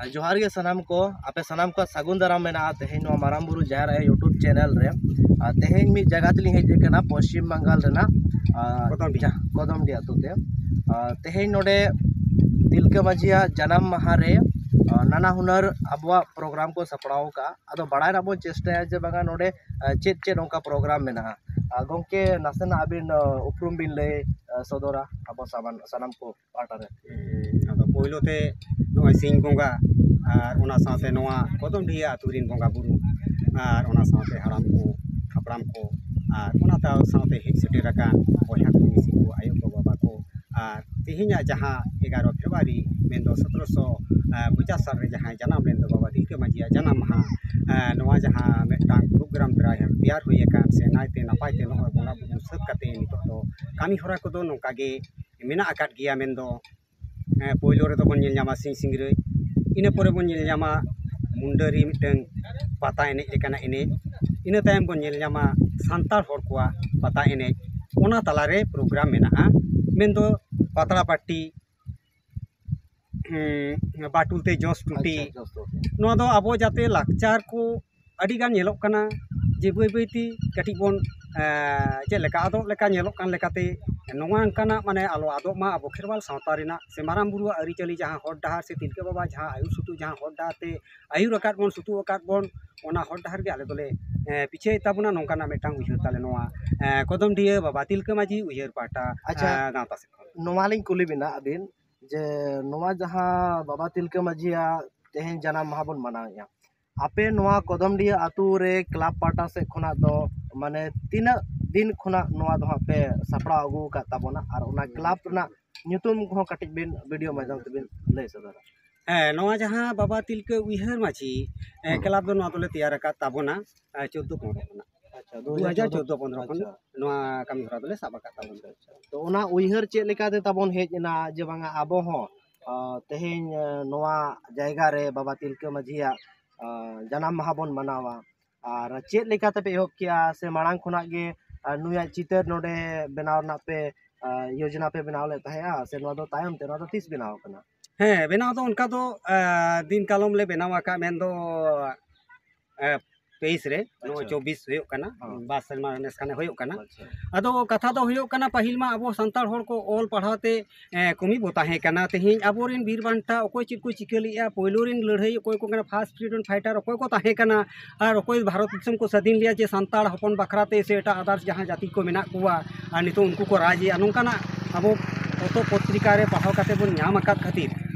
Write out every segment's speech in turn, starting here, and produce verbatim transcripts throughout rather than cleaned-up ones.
ᱡᱚᱦᱟᱨ ᱜᱮ ᱥᱟᱱᱟᱢ ᱠᱚ, ᱟᱯᱮ ᱥᱟᱱᱟᱢ ᱠᱚᱣᱟᱜ ᱥᱟᱹᱜᱩᱱ ᱫᱟᱨᱟᱢ ᱢᱮᱱᱟᱜᱼᱟ ᱛᱮᱦᱮᱧ ᱱᱚᱣᱟ ᱢᱟᱨᱟᱝ ᱵᱩᱨᱩ ᱡᱟᱦᱮᱨ ᱟᱭᱳ YouTube ᱪᱮᱱᱮᱞ ᱨᱮ᱾ ᱟᱨ ᱛᱮᱦᱮᱧ ᱢᱤᱫ ᱡᱟᱭᱜᱟ ᱛᱮᱞᱤᱧ ᱦᱮᱡ ᱟᱠᱟᱱᱟ ᱯᱚᱥᱪᱤᱢ ᱵᱟᱝᱜᱟᱞ ᱨᱮᱱᱟᱜ, ᱟᱨ ᱠᱚᱫᱚᱢᱰᱤᱦᱟ᱾ ᱡᱟᱦᱟᱸ ᱠᱚᱫᱚᱢᱰᱤ ᱟᱹᱛᱩ ᱛᱮ᱾ ᱟᱨ ᱛᱮᱦᱮᱧ ᱱᱚᱰᱮ ᱛᱤᱞᱠᱟᱹ ᱢᱟᱹᱡᱷᱤᱭᱟᱜ ᱡᱟᱱᱟᱢ ᱢᱟᱦᱟ ᱨᱮ, ᱟᱨ ᱱᱟᱱᱟ ᱦᱩᱱᱟᱹᱨ ᱟᱵᱚᱣᱟᱜ ᱯᱨᱳᱜᱨᱟᱢ ᱠᱚ ᱥᱟᱯᱲᱟᱣ ᱟᱠᱟᱫᱼᱟ᱾ ᱟᱫᱚ ᱵᱟᱲᱟᱭ ᱨᱮᱱᱟᱜ ᱵᱚᱱ ᱪᱮᱥᱴᱟᱭᱟ ᱡᱮ ᱵᱟᱝᱟ ᱱᱚᱰᱮ, ᱟᱨ ᱪᱮᱫ ᱪᱮᱫ ᱚᱱᱠᱟ ᱯᱨᱳᱜᱨᱟᱢ ᱢᱮᱱᱟᱜᱼᱟ᱾ ᱟᱨ ᱜᱚᱢᱠᱮ, ᱱᱟᱥᱮᱱᱟᱜ ᱟᱹᱵᱤᱱ, ᱟᱨ ᱩᱯᱨᱩᱢ ᱵᱤᱱ ᱞᱟᱹᱭ, ᱟᱨ ᱥᱚᱫᱚᱨᱟ ᱟᱵᱚ ᱥᱟᱢᱟᱱ-, ᱥᱟᱱᱟᱢ ᱠᱚ ᱯᱟᱦᱴᱟ ᱨᱮ᱾ ᱦᱮᱸ, ᱟᱫᱚ ᱯᱳᱭᱞᱳ ᱛᱮ ᱱᱚᱜᱼᱚᱭ ᱥᱤᱧ ᱵᱚᱸᱜᱟ ᱟᱨ ᱚᱱᱟ ᱥᱟᱶᱛᱮ ᱱᱚᱣᱟ ᱠᱚᱫᱚᱢᱰᱤᱦᱟ ᱟᱹᱛᱩ ᱨᱮᱱ ᱵᱚᱸᱜᱟ ᱵᱩᱨᱩ ᱟᱨ ᱚᱱᱟ ᱥᱟᱶᱛᱮ ᱦᱟᱲᱟᱢ ᱠᱚ, ᱦᱟᱯᱲᱟᱢ ᱠᱚ ᱟᱨ ᱚᱱᱟ ᱛᱟᱣ ᱥᱟᱶᱛᱮ ᱦᱮᱡ ᱥᱮᱴᱮᱨ ᱟᱠᱟᱱ ᱵᱚᱭᱦᱟ ᱠᱚ, ᱢᱤᱥᱤ ᱠᱚ, ᱟᱭᱳ ᱠᱚ, ᱵᱟᱵᱟ ᱠᱚ, ᱟᱨ ᱛᱮᱦᱮᱧᱟᱜ ᱡᱟᱦᱟᱸ ᱮᱜᱟᱨᱚ ᱯᱷᱮᱵᱽᱨᱩᱣᱟᱨᱤ ᱢᱮᱱᱫᱚ ᱥᱚᱛᱨᱚᱥᱚ ᱯᱚᱪᱟᱥ ᱥᱟᱞ ᱨᱮ ᱡᱟᱦᱟᱸᱭ ᱡᱟᱱᱟᱢ ᱞᱮᱱ ᱫᱚ ᱵᱟᱵᱟ ᱛᱤᱞᱠᱟᱹ ᱢᱟᱹᱡᱷᱤᱭᱟᱜ ᱡᱟᱱᱟᱢ ᱢᱟᱦᱟ, ᱱᱚᱣᱟ ᱡᱟᱦᱟᱸ ᱢᱤᱫᱴᱟᱝ ᱯᱨᱳᱜᱨᱟᱢ ᱛᱮᱭᱟᱨ ᱦᱩᱭ ᱟᱠᱟᱱ ᱥᱮ ᱱᱟᱭᱛᱮ ᱱᱟᱯᱟᱭ ᱛᱮ ᱱᱚᱜᱼᱚᱭ ᱵᱚᱸᱜᱟ ᱵᱩᱨᱩ ᱥᱟᱹᱛ ᱠᱟᱛᱮ ᱱᱤᱛᱚᱜ ᱫᱚ ᱠᱟᱹᱢᱤ ᱦᱚᱨᱟ ᱠᱚᱫᱚ ᱱᱚᱝᱠᱟ ᱜᱮ ᱢᱮᱱᱟᱜ ᱟᱠᱟᱫ ᱜᱮᱭᱟ᱾ ᱢᱮᱱᱫᱚ, ᱮᱸ, ᱯᱳᱭᱞᱳ ᱨᱮᱫᱚ ᱵᱚᱱ ᱧᱮᱞ ᱧᱟᱢᱟ ᱥᱤᱧ ᱥᱤᱝᱨᱟᱹᱭ, ᱤᱱᱟᱹ ᱯᱚᱨᱮ ᱵᱚᱱ ᱧᱮᱞ ᱧᱟᱢᱟ ᱢᱩᱱᱰᱟᱹᱨᱤ ᱢᱤᱫᱴᱟᱝ ᱯᱟᱛᱟ ᱮᱱᱮᱡ ᱞᱮᱠᱟᱱᱟᱜ ᱮᱱᱮᱡ, ᱤᱱᱟᱹ ᱛᱟᱭᱚᱢ ᱵᱚᱱ ᱧᱮᱞ ᱧᱟᱢᱟ ᱥᱟᱱᱛᱟᱲ ᱦᱚᱲ ᱠᱚᱣᱟᱜ ᱯᱟᱛᱟ ᱮᱱᱮᱡ᱾ ᱚᱱᱟ ᱛᱟᱞᱟᱨᱮ ᱯᱨᱳᱜᱨᱟᱢ ᱢᱮᱱᱟᱜᱼᱟ, ᱢᱮᱱᱫᱚ ᱯᱟᱛᱲᱟ ᱯᱟᱹᱴᱤ, ᱩᱸ, ᱵᱟᱴᱩᱞ ᱛᱮ ᱡᱚᱥ ᱴᱩᱴᱤ᱾ ᱟᱪᱪᱷᱟ, ᱡᱚᱥ ᱴᱩᱴᱤ᱾ ᱱᱚᱣᱟ ᱫᱚ ᱟᱵᱚ ᱡᱟᱛᱮ ᱞᱟᱠᱪᱟᱨ ᱠᱚ ᱟᱹᱰᱤ ᱜᱟᱱ ᱧᱮᱞᱚᱜ ᱠᱟᱱᱟ ᱡᱮ ᱵᱟᱹᱭ ᱵᱟᱹᱭᱛᱮ ᱠᱟᱹᱴᱤᱡ ᱵᱚᱱ, ᱮᱸ, ᱪᱮᱫ ᱞᱮᱠᱟ ᱟᱫᱚᱜ ᱞᱮᱠᱟ ᱧᱮᱞᱚᱜ ᱠᱟᱱ ᱞᱮᱠᱟᱛᱮ, ᱱᱚᱣᱟ ᱚᱱᱠᱟᱱᱟᱜ ᱢᱟᱱᱮ ᱟᱞᱚ ᱟᱫᱚᱜ ᱢᱟ ᱟᱵᱚ ᱠᱷᱮᱨᱣᱟᱞ ᱥᱟᱶᱛᱟ ᱨᱮᱱᱟᱜ ᱥᱮ ᱢᱟᱨᱟᱝ ᱵᱩᱨᱩᱣᱟᱜ ᱟᱹᱨᱤᱪᱟᱹᱞᱤ ᱡᱟᱦᱟᱸ ᱦᱚᱨ ᱰᱟᱦᱟᱨ ᱥᱮ ᱛᱤᱞᱠᱟᱹ ᱵᱟᱵᱟ ᱡᱟᱦᱟᱸ ᱟᱹᱭᱩᱨ ᱥᱩᱛᱩᱜ ᱡᱟᱦᱟᱸ ᱦᱚᱨ ᱰᱟᱦᱟᱨ ᱛᱮ ᱟᱹᱭᱩᱨ ᱟᱠᱟᱫ ᱵᱚᱱ, ᱥᱩᱛᱩᱜ ᱟᱠᱟᱫ ᱵᱚᱱ, ᱚᱱᱟ ᱦᱚᱨ ᱰᱟᱦᱟᱨ ᱜᱮ ᱟᱞᱮ ᱫᱚᱞᱮ, ᱮᱸ, ᱯᱤᱪᱷᱟᱹᱭᱮᱫ ᱛᱟᱵᱚᱱᱟ, ᱱᱚᱝᱠᱟᱱᱟᱜ ᱢᱤᱫᱴᱟᱝ ᱩᱭᱦᱟᱹᱨ ᱛᱟᱞᱮ ᱱᱚᱣᱟ, ᱮᱸ, ᱠᱚᱫᱚᱢᱰᱤᱦᱟᱹ ᱵᱟᱵᱟ ᱛᱤᱞᱠᱟᱹ ᱢᱟᱹᱡᱷᱤ ᱩᱭᱦᱟᱹᱨ ᱯᱟᱦᱴᱟ, ᱟᱪᱪᱷᱟ᱾ ᱮᱸ, ᱜᱟᱶᱛᱟ ᱥᱮᱫ ᱠᱷᱚᱱ᱾ ᱱᱚᱣᱟ ᱞᱤᱧ ᱠᱩᱞᱤ ᱵᱤᱱᱟ ᱟᱹᱵᱤᱱ, ᱡᱮ ᱱᱚᱣᱟ ᱡᱟᱦᱟᱸ ᱵᱟᱵᱟ ᱛᱤᱞᱠᱟᱹ ᱢᱟᱹᱡᱷᱤᱭᱟᱜ ᱛᱮᱦᱮᱧ ᱡᱟᱱᱟᱢ ᱢᱟᱦᱟ ᱵᱚᱱ ᱢᱟᱱᱟᱣᱮᱫᱼᱟ, ᱟᱯᱮ ᱱᱚᱣᱟ ᱠᱚᱫᱚᱢᱰᱤᱦᱟᱹ ᱟᱹᱛᱩ ᱨᱮ ᱠᱞᱟᱵᱽ ᱯᱟᱦᱴᱟ ᱥᱮᱫ ᱠᱷᱚᱱᱟᱜ ᱫᱚ ᱢᱟᱱᱮ ᱛᱤᱱᱟᱹᱜ ᱫᱤᱱ ᱠᱷᱚᱱᱟᱜ ᱱᱚᱣᱟ ᱫᱚ ᱦᱟᱸᱜ ᱯᱮ ᱥᱟᱯᱲᱟᱣ ᱟᱹᱜᱩ ᱟᱠᱟᱫ ᱛᱟᱵᱚᱱᱟ ᱟᱨ ᱚᱱᱟ ᱠᱞᱟᱵᱽ ᱨᱮᱱᱟᱜ ᱧᱩᱛᱩᱢ ᱠᱚᱦᱚᱸ ᱠᱟᱹᱴᱤᱡ ᱵᱤᱱ ᱵᱷᱤᱰᱤᱭᱳ ᱢᱟᱫᱽᱫᱷᱚᱢ ᱛᱮᱵᱤᱱ ᱞᱟᱹᱭ ᱥᱚᱫᱚᱨᱟ? ᱦᱮᱸ, ᱱᱚᱣᱟ ᱡᱟᱦᱟᱸ ᱵᱟᱵᱟ ᱛᱤᱞᱠᱟᱹ ᱩᱭᱦᱟᱹᱨ ᱢᱟᱹᱡᱷᱤ, ᱮ, ᱦᱩᱸ᱾ ᱠᱞᱟᱵᱽ ᱫᱚ ᱱᱚᱣᱟ ᱫᱚᱞᱮ ᱛᱮᱭᱟᱨ ᱟᱠᱟᱫ ᱛᱟᱵᱚᱱᱟ, ᱮ, ᱪᱳᱫᱽᱫᱳ ᱯᱚᱱᱨᱚ ᱠᱷᱚᱱᱟᱜ᱾ ᱟᱪᱪᱷᱟ, ᱫᱩ ᱦᱟᱡᱟᱨ ᱪᱳᱫᱽᱫᱳ ᱯᱚᱱᱨᱚ ᱠᱷᱚᱱ ᱟᱪᱪᱷᱟ᱾ ᱱᱚᱣᱟ ᱠᱟᱹᱢᱤ ᱦᱚᱨᱟ ᱫᱚᱞᱮ ᱥᱟᱵ ᱟᱠᱟᱫ ᱛᱟᱵᱚᱱᱟ᱾ ᱟᱪᱪᱷᱟ, ᱟᱪᱪᱷᱟ᱾ ᱛᱚ, ᱚᱱᱟ ᱩᱭᱦᱟᱹᱨ ᱪᱮᱫ ᱞᱮᱠᱟᱛᱮ ᱛᱟᱵᱚᱱ ᱦᱮᱡ ᱮᱱᱟ ᱡᱮ ᱵᱟᱝᱟ ᱟᱵᱚ ᱦᱚᱸ, ᱟ, ᱛᱮᱦᱮᱧ, ᱟ, ᱱᱚᱣᱟ ᱡᱟᱭᱜᱟ ᱨᱮ ᱵᱟᱵᱟ ᱛᱤᱞᱠᱟᱹ ᱢᱟᱹᱡᱷᱤᱭᱟᱜ, ᱟ, ᱡᱟᱱᱟᱢ ᱢᱟᱦᱟ ᱵᱚᱱ ᱢᱟᱱᱟᱣᱟ? ᱟᱨ ᱪᱮᱫ ᱞᱮᱠᱟ ᱛᱮᱯᱮ ᱮᱦᱚᱵ ᱠᱮᱜᱼᱟ? ᱥᱮ ᱢᱟᱲᱟᱝ ᱠᱷᱚᱱᱟᱜ ᱜᱮ, ᱟ, ᱱᱩᱭᱟᱜ ᱪᱤᱛᱟᱹᱨ ᱱᱚᱰᱮ ᱵᱮᱱᱟᱣ ᱨᱮᱱᱟᱜ ᱯᱮ, ᱟ, ᱭᱳᱡᱽᱱᱟ ᱯᱮ ᱵᱮᱱᱟᱣ ᱞᱮᱫ ᱛᱟᱦᱮᱸᱜᱼᱟ? ᱥᱮ ᱱᱚᱣᱟ ᱫᱚ ᱛᱟᱭᱚᱢ ᱛᱮ, ᱱᱚᱣᱟ ᱫᱚ ᱛᱤᱥ ᱵᱮᱱᱟᱣ ᱟᱠᱟᱱᱟ? ᱦᱮᱸ, ᱵᱮᱱᱟᱣ ᱫᱚ ᱚᱱᱠᱟ ᱫᱚ ᱫᱤᱱ ᱠᱟᱞᱚᱢ ᱞᱮ ᱵᱮᱱᱟᱣ ᱟᱠᱟᱫ, ᱢᱮᱱᱫᱚ ᱛᱮᱭᱤᱥ ᱨᱮ, ᱱᱚᱜᱼᱚᱭ ᱪᱚᱵᱵᱤᱥ ᱦᱩᱭᱩᱜ ᱠᱟᱱᱟ᱾ ᱵᱟᱨ ᱥᱮᱨᱢᱟ ᱱᱮᱥ ᱠᱷᱟᱱᱮ ᱦᱩᱭᱩᱜ ᱠᱟᱱᱟ᱾ ᱟᱫᱚ ᱠᱟᱛᱷᱟ ᱫᱚ ᱦᱩᱭᱩᱜ ᱠᱟᱱᱟ, ᱯᱟᱹᱦᱤᱞ ᱢᱟ ᱟᱵᱚ ᱥᱟᱱᱛᱟᱲ ᱦᱚᱲ ᱠᱚ ᱚᱞ ᱯᱟᱲᱦᱟᱣ ᱛᱮ ᱠᱚᱢᱤ ᱵᱚ ᱛᱟᱦᱮᱸ ᱠᱟᱱᱟ᱾ ᱛᱮᱦᱮᱧ ᱟᱵᱚᱨᱮᱱ ᱵᱤᱨ ᱵᱟᱱᱴᱟ ᱚᱠᱚᱭ ᱪᱮᱫ ᱠᱚ ᱪᱤᱠᱟᱹ ᱞᱮᱫᱼᱟ, ᱯᱳᱭᱞᱳ ᱨᱮᱱ ᱞᱟᱹᱲᱦᱟᱹᱭ ᱚᱠᱚᱭ ᱠᱚ ᱠᱟᱱᱟ, ᱯᱷᱟᱥᱴ ᱯᱷᱨᱤᱰᱚᱢ ᱯᱷᱟᱭᱴᱟᱨ ᱚᱠᱚᱭ ᱠᱚ ᱛᱟᱦᱮᱸ ᱠᱟᱱᱟ, ᱟᱨ ᱚᱠᱚᱭ ᱵᱷᱟᱨᱚᱛ ᱫᱤᱥᱚᱢ ᱠᱚ ᱥᱟᱹᱫᱷᱤᱱ ᱞᱮᱭᱟ ᱡᱮ ᱥᱟᱱᱛᱟᱲ ᱦᱚᱯᱚᱱ ᱵᱟᱠᱷᱨᱟ ᱛᱮ ᱥᱮ ᱮᱴᱟᱜ ᱟᱫᱟᱨᱥ ᱡᱟᱦᱟᱸ ᱡᱟᱹᱛᱤ ᱠᱚ ᱢᱮᱱᱟᱜ ᱠᱚᱣᱟ, ᱟᱨ ᱱᱤᱛᱚᱜ ᱩᱱᱠᱩ ᱠᱚ ᱨᱟᱡᱽ ᱮᱜᱼᱟ, ᱱᱚᱝᱠᱟᱱᱟᱜ ᱟᱵᱚ ᱯᱚᱛᱚᱵ ᱯᱚᱛᱨᱤᱠᱟ ᱨᱮ ᱯᱟᱲᱦᱟᱣ ᱠᱟᱛᱮ ᱵᱚᱱ ᱧᱟᱢ ᱟᱠᱟᱫ ᱠᱷᱟᱹᱛᱤᱨ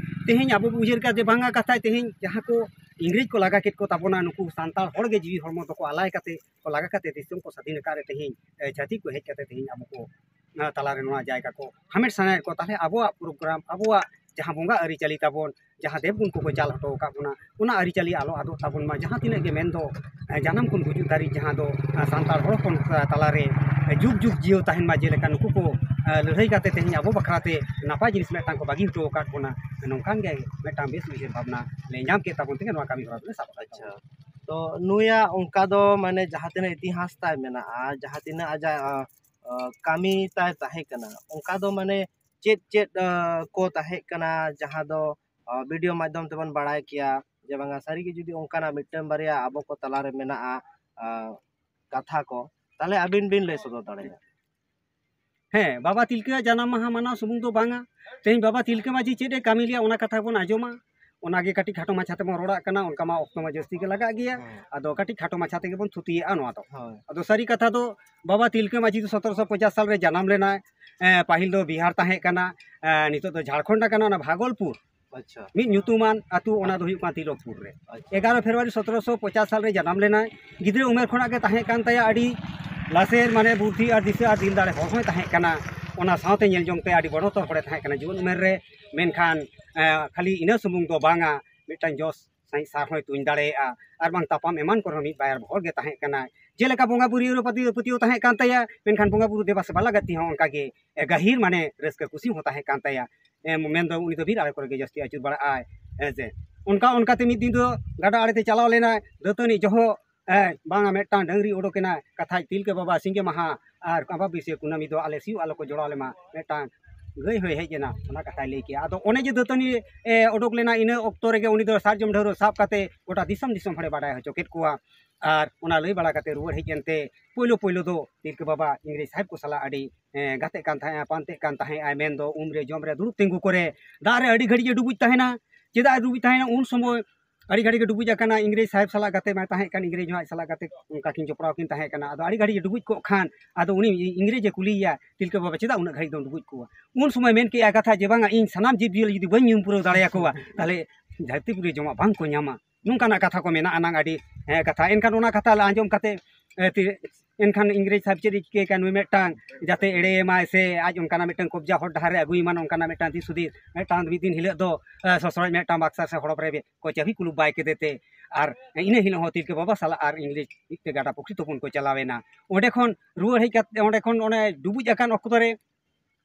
ᱛᱮᱦᱮᱧ ᱟᱵᱚ ᱵᱚ ᱩᱭᱦᱟᱹᱨ ᱠᱟᱜᱼᱟ ᱡᱮ ᱵᱟᱝᱟ ᱠᱟᱛᱷᱟᱭ, ᱛᱮᱦᱮᱧ ᱡᱟᱦᱟᱸ ᱠᱚ ᱤᱝᱨᱮᱡᱽ ᱠᱚ ᱞᱟᱜᱟ ᱠᱮᱫ ᱠᱚ ᱛᱟᱵᱚᱱᱟ, ᱱᱩᱠᱩ ᱥᱟᱱᱛᱟᱲ ᱦᱚᱲ ᱜᱮ ᱡᱤᱣᱤ ᱦᱚᱲᱢᱚ ᱫᱚᱠᱚ ᱟᱞᱟᱭ ᱠᱟᱛᱮ ᱠᱚ ᱞᱟᱜᱟ ᱠᱟᱛᱮ ᱫᱤᱥᱚᱢ ᱠᱚ ᱥᱟᱹᱫᱷᱤᱱ ᱟᱠᱟᱫ ᱨᱮ ᱛᱮᱦᱮᱧ ᱪᱷᱟᱹᱛᱤᱠ ᱠᱚ ᱦᱮᱡ ᱠᱟᱛᱮ ᱛᱮᱦᱮᱧ ᱟᱵᱚ ᱠᱚ ᱛᱟᱞᱟᱨᱮ ᱱᱚᱣᱟ ᱡᱟᱭᱜᱟ ᱠᱚ ᱦᱟᱢᱮᱴ ᱥᱟᱱᱟᱭᱮᱫ ᱠᱚ, ᱛᱟᱦᱚᱞᱮ ᱟᱵᱚᱣᱟᱜ ᱯᱨᱳᱜᱨᱟᱢ, ᱟᱵᱚᱣᱟᱜ ᱡᱟᱦᱟᱸ ᱵᱚᱸᱜᱟ ᱟᱹᱨᱤᱪᱟᱹᱞᱤ ᱛᱟᱵᱚᱱ, ᱡᱟᱦᱟᱸ ᱫᱮᱵ ᱜᱩᱱ ᱠᱚᱠᱚ ᱪᱟᱞ ᱦᱚᱴᱚ ᱟᱠᱟᱫ ᱵᱚᱱᱟ, ᱚᱱᱟ ᱟᱹᱨᱤᱪᱟᱹᱞᱤ ᱟᱞᱚ ᱟᱫᱚᱜ ᱛᱟᱵᱚᱱ ᱢᱟ᱾ ᱡᱟᱦᱟᱸ ᱛᱤᱱᱟᱹᱜ ᱜᱮ ᱢᱮᱱᱫᱚ ᱡᱟᱱᱟᱢ ᱠᱷᱚᱱ ᱜᱩᱡᱩᱜ ᱫᱷᱟᱹᱨᱤᱡ ᱡᱟᱦᱟᱸ ᱫᱚ ᱥᱟᱱᱛᱟᱲ ᱦᱚᱲ ᱦᱚᱯᱚᱱ ᱛᱟᱞᱟᱨᱮ ᱡᱩᱜᱽ ᱡᱩᱜᱽ ᱡᱤᱭᱟᱹᱣ ᱛᱟᱦᱮᱱ ᱢᱟ, ᱡᱮᱞᱮᱠᱟ ᱱᱩᱠᱩ ᱠᱚ ᱞᱟᱹᱲᱦᱟᱹᱭ ᱠᱟᱛᱮ ᱛᱮᱦᱮᱧ ᱟᱵᱚ ᱵᱟᱠᱷᱨᱟ ᱛᱮ ᱱᱟᱯᱟᱭ ᱡᱤᱱᱤᱥ ᱢᱤᱫᱴᱟᱝ ᱠᱚ ᱵᱟᱹᱜᱤ ᱦᱚᱴᱚ ᱟᱠᱟᱫ ᱵᱚᱱᱟ, ᱱᱚᱝᱠᱟᱱ ᱜᱮ ᱢᱤᱫᱴᱟᱝ ᱵᱮᱥ ᱩᱭᱦᱟᱹᱨ ᱵᱷᱟᱵᱽᱱᱟ ᱞᱮ ᱧᱟᱢ ᱠᱮᱫ ᱛᱟᱵᱚᱱ ᱛᱮᱜᱮ ᱱᱚᱣᱟ ᱠᱟᱹᱢᱤ ᱦᱚᱨᱟ ᱫᱚᱞᱮ ᱥᱟᱵ ᱟᱠᱟᱫ ᱛᱟᱵᱚᱱᱟ᱾ ᱛᱚ ᱱᱩᱭᱟᱜ ᱚᱱᱠᱟ ᱫᱚ ᱢᱟᱱᱮ ᱡᱟᱦᱟᱸ ᱛᱤᱱᱟᱹᱜ ᱤᱛᱤᱦᱟᱥ ᱛᱟᱭ ᱢᱮᱱᱟᱜᱼᱟ, ᱡᱟᱦᱟᱸ ᱛᱤᱱᱟᱹᱜ ᱟᱡᱟᱜ ᱠᱟᱹᱢᱤ ᱛᱟᱭ ᱛᱟᱦᱮᱸ ᱠᱟᱱᱟ, ᱚᱱᱠᱟ ᱫᱚ ᱢᱟᱱᱮ ᱪᱮᱫ ᱪᱮᱫ ᱠᱚ ᱛᱟᱦᱮᱸ ᱠᱟᱱᱟ ᱡᱟᱦᱟᱸ ᱫᱚ ᱵᱷᱤᱰᱤᱭᱳ ᱢᱟᱫᱽᱫᱷᱚᱢ ᱛᱮᱵᱚᱱ ᱵᱟᱲᱟᱭ ᱠᱮᱭᱟ ᱡᱮ ᱵᱟᱝᱟ ᱥᱟᱹᱨᱤᱜᱮ ᱡᱩᱫᱤ ᱚᱱᱠᱟᱱᱟᱜ ᱢᱤᱫᱴᱟᱝ ᱵᱟᱨᱭᱟ ᱟᱵᱚ ᱠᱚ ᱛᱟᱞᱟᱨᱮ ᱢᱮᱱᱟᱜᱼᱟ ᱠᱟᱛᱷᱟ ᱠᱚ, ᱛᱟᱦᱚᱞᱮ ᱟᱹᱵᱤᱱ ᱵᱤᱱ ᱞᱟᱹᱭ ᱥᱚᱫᱚᱨ ᱫᱟᱲᱮᱭᱟᱜᱼᱟ᱾ ᱦᱮᱸ, ᱵᱟᱵᱟ ᱛᱤᱞᱠᱟᱹᱣᱟᱜ ᱡᱟᱱᱟᱢ ᱢᱟᱦᱟ ᱢᱟᱱᱟᱣ ᱥᱩᱢᱩᱝ ᱫᱚ ᱵᱟᱝᱟ᱾ ᱛᱮᱦᱮᱧ ᱵᱟᱵᱟ ᱛᱤᱞᱠᱟᱹ ᱢᱟᱹᱡᱷᱤ ᱪᱮᱫ ᱮ ᱠᱟᱹᱢᱤ ᱞᱮᱜᱼᱟ, ᱚᱱᱟ ᱠᱟᱛᱷᱟ ᱵᱚᱱ ᱟᱸᱡᱚᱢᱟ᱾ ᱚᱱᱟᱜᱮ ᱠᱟᱹᱴᱤᱡ ᱠᱷᱟᱴᱚ ᱢᱟᱪᱷᱟ ᱛᱮᱵᱚᱱ ᱨᱚᱲᱟᱜ ᱠᱟᱱᱟ, ᱚᱱᱠᱟ ᱢᱟ ᱚᱠᱛᱚ ᱢᱟ ᱡᱟᱹᱥᱛᱤ ᱜᱮ ᱞᱟᱜᱟᱜ ᱜᱮᱭᱟ᱾ ᱦᱮᱸ᱾ ᱟᱫᱚ ᱠᱟᱹᱴᱤᱡ ᱠᱷᱟᱴᱚ ᱢᱟᱪᱷᱟ ᱛᱮᱜᱮ ᱵᱚᱱ ᱛᱷᱩᱛᱤᱭᱮᱜᱼᱟ ᱱᱚᱣᱟ ᱫᱚ᱾ ᱦᱳᱭ᱾ ᱟᱫᱚ ᱥᱟᱹᱨᱤ ᱠᱟᱛᱷᱟ ᱫᱚ, ᱵᱟᱵᱟ ᱛᱤᱞᱠᱟᱹ ᱢᱟᱹᱡᱷᱤ ᱫᱚ ᱥᱚᱛᱨᱚᱥᱚ ᱯᱚᱪᱟᱥ ᱥᱟᱞ ᱨᱮ ᱡᱟᱱᱟᱢ ᱞᱮᱱᱟᱭ᱾ ᱮᱸ, ᱯᱟᱹᱦᱤᱞ ᱫᱚ ᱵᱤᱦᱟᱨ ᱛᱟᱦᱮᱸ ᱠᱟᱱᱟ, ᱮᱸ, ᱱᱤᱛᱚᱜ ᱫᱚ ᱡᱷᱟᱲᱠᱷᱚᱸᱰ ᱠᱟᱱᱟ, ᱚᱱᱟ ᱵᱷᱟᱜᱚᱞᱯᱩᱨ᱾ ᱟᱪᱪᱷᱟ᱾ ᱢᱤᱫ ᱧᱩᱛᱩᱢᱟᱱ ᱟᱹᱛᱩ, ᱚᱱᱟ ᱫᱚ ᱦᱩᱭᱩᱜ ᱠᱟᱱᱟ ᱛᱤᱞᱚᱠᱯᱩᱨ ᱨᱮ᱾ ᱟᱪᱪᱷᱟ᱾ ᱮᱜᱟᱨᱚ ᱯᱷᱮᱵᱽᱨᱩᱣᱟᱨᱤ ᱥᱚᱛᱨᱚᱥᱚ ᱯᱚᱪᱟᱥ ᱥᱟᱞ ᱨᱮ ᱡᱟᱱᱟᱢ ᱞᱮᱱᱟᱭ᱾ ᱜᱤᱫᱽᱨᱟᱹ ᱩᱢᱮᱨ ᱠᱷᱚᱱᱟᱜ ᱜᱮ ᱛᱟᱦᱮᱸ ᱠᱟᱱ ᱛᱟᱭᱟ ᱟᱹᱰᱤ ᱞᱟᱥᱮᱨ, ᱢᱟᱱᱮ ᱵᱩᱫᱽᱫᱷᱤ ᱟᱨ ᱫᱤᱥᱟᱹ ᱟᱨ ᱫᱤᱞ ᱫᱟᱲᱮ ᱦᱚᱲ ᱦᱚᱸᱭ ᱛᱟᱦᱮᱸ ᱠᱟᱱᱟ᱾ ᱚᱱᱟ ᱥᱟᱶᱛᱮ ᱧᱮᱞ ᱡᱚᱝ ᱛᱮ ᱟᱹᱰᱤ ᱵᱚᱲᱚᱛᱚᱨ ᱦᱚᱲᱮ ᱛᱟᱦᱮᱸ ᱠᱟᱱᱟ ᱡᱩᱣᱟᱹᱱ ᱩᱢᱮᱨ ᱨᱮ᱾ ᱢᱮᱱᱠᱷᱟᱱ, ᱮᱸ, ᱠᱷᱟᱹᱞᱤ ᱤᱱᱟᱹ ᱥᱩᱢᱩᱝ ᱫᱚ ᱵᱟᱝᱟ, ᱢᱤᱫᱴᱟᱝ ᱡᱚᱥ ᱥᱟᱺᱦᱤᱡ ᱥᱟᱨ ᱦᱚᱸᱭ ᱛᱩᱧ ᱫᱟᱲᱮᱭᱟᱜᱼᱟ᱾ ᱟᱨ ᱵᱟᱝ ᱛᱟᱯᱟᱢ ᱮᱢᱟᱱ ᱠᱚᱨᱮ ᱦᱚᱸ ᱢᱤᱫ ᱵᱟᱨ ᱦᱚᱲ ᱜᱮ ᱛᱟᱦᱮᱸ ᱠᱟᱱᱟᱭ᱾ ᱡᱮᱞᱮᱠᱟ ᱵᱚᱸᱜᱟ ᱵᱩᱨᱩ ᱨᱮ ᱯᱟᱹᱛᱭᱟᱹᱣ, ᱯᱟᱹᱛᱭᱟᱹᱣ ᱛᱟᱦᱮᱸ ᱠᱟᱱ ᱛᱟᱭᱟ, ᱢᱮᱱᱠᱷᱟᱱ ᱵᱚᱸᱜᱟ ᱵᱩᱨᱩ ᱫᱮᱵᱟ ᱥᱮᱵᱟ ᱞᱟᱹᱜᱤᱫ ᱛᱮᱦᱚᱸ ᱚᱱᱠᱟ ᱜᱮ, ᱮ, ᱜᱟᱹᱦᱤᱨ ᱢᱟᱱᱮ ᱨᱟᱹᱥᱠᱟᱹ ᱠᱩᱥᱤ ᱦᱚᱸ ᱛᱟᱦᱮᱸ ᱠᱟᱱ ᱛᱟᱭᱟ᱾ ᱮ, ᱢᱮᱱᱫᱚ ᱩᱱᱤ ᱫᱚ ᱵᱤᱨ ᱟᱲᱮ ᱠᱚᱨᱮ ᱜᱮ ᱡᱟᱹᱥᱛᱤ ᱟᱹᱪᱩᱨ ᱵᱟᱲᱟᱜᱼᱟᱭ, ᱦᱮᱸ ᱥᱮ᱾ ᱚᱱᱠᱟ ᱚᱱᱠᱟᱛᱮ ᱢᱤᱫ ᱫᱤᱱ ᱫᱚ ᱜᱟᱰᱟ ᱟᱲᱮ ᱛᱮ ᱪᱟᱞᱟᱣ ᱞᱮᱱᱟᱭ, ᱫᱟᱹᱛᱟᱹᱱᱤ ᱡᱚᱦᱚᱜ, ᱮ, ᱵᱟᱝᱟ ᱢᱤᱫᱴᱟᱝ ᱰᱟᱹᱝᱨᱤ ᱚᱰᱚᱠᱮᱱᱟ, ᱠᱟᱛᱷᱟᱡ ᱛᱤᱞᱠᱟᱹ ᱵᱟᱵᱟ ᱥᱤᱸᱜᱮ ᱢᱟᱦᱟ ᱟᱨ ᱟᱢᱵᱟᱵᱟᱹᱥᱭᱟᱹ ᱠᱩᱱᱟᱹᱢᱤ ᱫᱚ ᱟᱞᱮ ᱥᱤᱭᱳᱜ ᱟᱞᱚ ᱠᱚ ᱡᱚᱲᱟᱣ ᱞᱮᱢᱟ, ᱢᱤᱫᱴᱟᱝ ᱜᱟᱹᱭ ᱦᱚᱸᱭ ᱦᱮᱡ ᱮᱱᱟ, ᱚᱱᱟ ᱠᱟᱛᱷᱟᱭ ᱞᱟᱹᱭ ᱠᱮᱜᱼᱟ᱾ ᱟᱫᱚ ᱚᱱᱮ ᱡᱮ ᱫᱟᱹᱛᱟᱹᱱᱤ ᱮ, ᱚᱰᱚᱠ ᱞᱮᱱᱟ, ᱤᱱᱟᱹ ᱚᱠᱛᱚ ᱨᱮᱜᱮ ᱩᱱᱤ ᱫᱚ ᱥᱟᱨᱡᱚᱢ ᱰᱷᱟᱹᱣᱨᱟᱹᱜ ᱥᱟᱵ ᱠᱟᱛᱮ ᱜᱚᱴᱟ ᱫᱤᱥᱚᱢ ᱫᱤᱥᱚᱢ ᱦᱚᱲᱮ ᱵᱟᱰᱟᱭ ᱦᱚᱪᱚ ᱠᱮᱫ ᱠᱚᱣᱟ᱾ ᱟᱨ ᱚᱱᱟ ᱞᱟᱹᱭ ᱵᱟᱲᱟ ᱠᱟᱛᱮ ᱨᱩᱣᱟᱹᱲ ᱦᱮᱡ ᱮᱱᱛᱮ ᱯᱳᱭᱞᱳ ᱯᱳᱭᱞᱳ ᱫᱚ ᱛᱤᱞᱠᱟᱹ ᱵᱟᱵᱟ ᱤᱝᱨᱮᱡᱽ ᱥᱟᱦᱮᱵᱽ ᱠᱚ ᱥᱟᱞᱟᱜ ᱟᱹᱰᱤ ᱮ, ᱜᱟᱛᱮᱜ ᱠᱟᱱ ᱛᱟᱦᱮᱸᱜᱼᱟ, ᱯᱟᱱᱛᱮᱜ ᱠᱟᱱ ᱛᱟᱦᱮᱸᱜᱼᱟ, ᱢᱮᱱᱫᱚ ᱩᱢ ᱨᱮ, ᱡᱚᱢ ᱨᱮ, ᱫᱩᱲᱩᱵ ᱛᱤᱸᱜᱩ ᱠᱚᱨᱮ, ᱫᱟᱜ ᱨᱮ ᱟᱹᱰᱤ ᱜᱷᱟᱹᱲᱤᱡ ᱮ ᱰᱩᱵᱩᱡ ᱛᱟᱦᱮᱱᱟ᱾ ᱪᱮᱫᱟᱜ ᱮ ᱰᱩᱵᱩᱡ ᱛᱟᱦᱮᱱᱟ? ᱩᱱ ᱥᱚᱢᱚᱭ ᱟᱹᱰᱤ ᱜᱷᱟᱹᱲᱤᱡ ᱜᱮ ᱰᱩᱵᱩᱡ ᱟᱠᱟᱱᱟ, ᱤᱝᱨᱮᱡᱽ ᱥᱟᱦᱮᱵᱽ ᱥᱟᱞᱟᱜ ᱜᱟᱛᱮ ᱢᱟᱭ ᱛᱟᱦᱮᱸ ᱠᱟᱱ, ᱤᱝᱨᱮᱡᱽ ᱦᱚᱸ ᱟᱡ ᱥᱟᱞᱟᱜ ᱜᱟᱛᱮ ᱚᱱᱠᱟ ᱠᱤᱱ ᱡᱚᱯᱲᱟᱣ ᱠᱤᱱ ᱛᱟᱦᱮᱸ ᱠᱟᱱᱟ᱾ ᱟᱫᱚ ᱟᱹᱰᱤ ᱜᱷᱟᱹᱲᱤᱡ ᱮ ᱰᱩᱵᱩᱡ ᱠᱚᱜ ᱠᱷᱟᱱ ᱟᱫᱚ ᱩᱱᱤ ᱤᱝᱨᱮᱡᱽ ᱮ ᱠᱩᱞᱤᱭᱮᱭᱟ, "ᱛᱤᱞᱠᱟᱹ ᱵᱟᱵᱟ, ᱪᱮᱫᱟᱜ ᱩᱱᱟᱹᱜ ᱜᱷᱟᱹᱲᱤᱡ ᱫᱚᱢ ᱰᱩᱵᱩᱡ ᱠᱚᱣᱟ?" ᱩᱱ ᱥᱚᱢᱚᱭ ᱢᱮᱱ ᱠᱮᱜᱼᱟ ᱠᱟᱛᱷᱟ ᱡᱮ, "ᱵᱟᱝᱟ, ᱤᱧ ᱥᱟᱱᱟᱢ ᱡᱤᱵᱽᱼᱡᱤᱭᱟᱹᱞᱤ ᱡᱩᱫᱤ ᱵᱟᱹᱧ ᱧᱩᱢ ᱯᱩᱨᱟᱹᱣ ᱫᱟᱲᱮᱭᱟᱠᱚᱣᱟ, ᱛᱟᱦᱚᱞᱮ ᱫᱷᱟᱹᱨᱛᱤᱯᱩᱨᱤ ᱡᱚᱢᱟᱜ ᱵᱟᱝ ᱠᱚ ᱧᱟᱢᱟ᱾" ᱱᱚᱝᱠᱟᱱᱟᱜ ᱠᱟᱛᱷᱟ ᱠᱚ ᱢᱮᱱᱟᱜᱼᱟ ᱱᱟᱝ ᱟᱹᱰᱤ ᱦᱮᱸ ᱠᱟᱛᱷᱟ᱾ ᱮᱱᱠᱷᱟᱱ ᱚᱱᱟ ᱠᱟᱛᱷᱟ ᱞᱮ ᱟᱸᱡᱚᱢ ᱠᱟᱛᱮ ᱮ, ᱛᱤ-, ᱮᱱᱠᱷᱟᱱ ᱤᱝᱨᱮᱡᱽ ᱥᱟᱦᱮᱵᱽ ᱪᱮᱫ ᱮ ᱪᱤᱠᱟᱹᱭ ᱠᱟᱱ, ᱱᱩᱭ ᱢᱤᱫᱴᱟᱝ ᱡᱟᱛᱮ ᱮᱲᱮᱭᱮᱢᱟᱭ ᱥᱮ ᱟᱡ ᱚᱱᱠᱟᱱᱟᱜ ᱢᱤᱫᱴᱟᱝ ᱠᱚᱵᱽᱡᱟ ᱦᱚᱨ ᱰᱟᱦᱟᱨ ᱨᱮ ᱟᱹᱜᱩᱭᱮᱢᱟ, ᱚᱱᱠᱟᱱᱟᱜ ᱢᱤᱫᱴᱟᱝ ᱫᱤᱥ ᱦᱩᱫᱤᱥ᱾ ᱢᱤᱫᱴᱟᱝ ᱢᱤᱫ ᱫᱤᱱ ᱦᱤᱞᱳᱜ ᱫᱚ ᱮ, ᱥᱚᱥᱨᱚᱡ ᱢᱤᱫᱴᱟᱝ ᱵᱟᱠᱥᱟ ᱥᱮ ᱦᱚᱲᱚᱯ ᱨᱮ ᱠᱚ ᱪᱟᱹᱵᱷᱤ ᱠᱩᱞᱩᱯ ᱵᱟᱭ ᱠᱮᱫᱮ ᱛᱮ, ᱟᱨ ᱤᱱᱟᱹ ᱦᱤᱞᱳᱜ ᱦᱚᱸ ᱛᱤᱞᱠᱟᱹ ᱵᱟᱵᱟ ᱥᱟᱞᱟᱜ ᱟᱨ ᱤᱝᱨᱮᱡᱽ ᱢᱤᱫᱴᱮᱱ ᱜᱟᱰᱟ ᱯᱩᱠᱷᱨᱤ ᱛᱩᱯᱩᱱ ᱠᱚ ᱪᱟᱞᱟᱣ ᱮᱱᱟ᱾ ᱚᱸᱰᱮ ᱠᱷᱚᱱ ᱨᱩᱣᱟᱹᱲ ᱦᱮᱡ ᱠᱟᱛᱮ, ᱚᱸᱰᱮ ᱠᱷᱚᱱ ᱚᱱᱮ ᱰᱩᱵᱩᱡ ᱟᱠᱟᱱ ᱚᱠᱛᱚ ᱨᱮ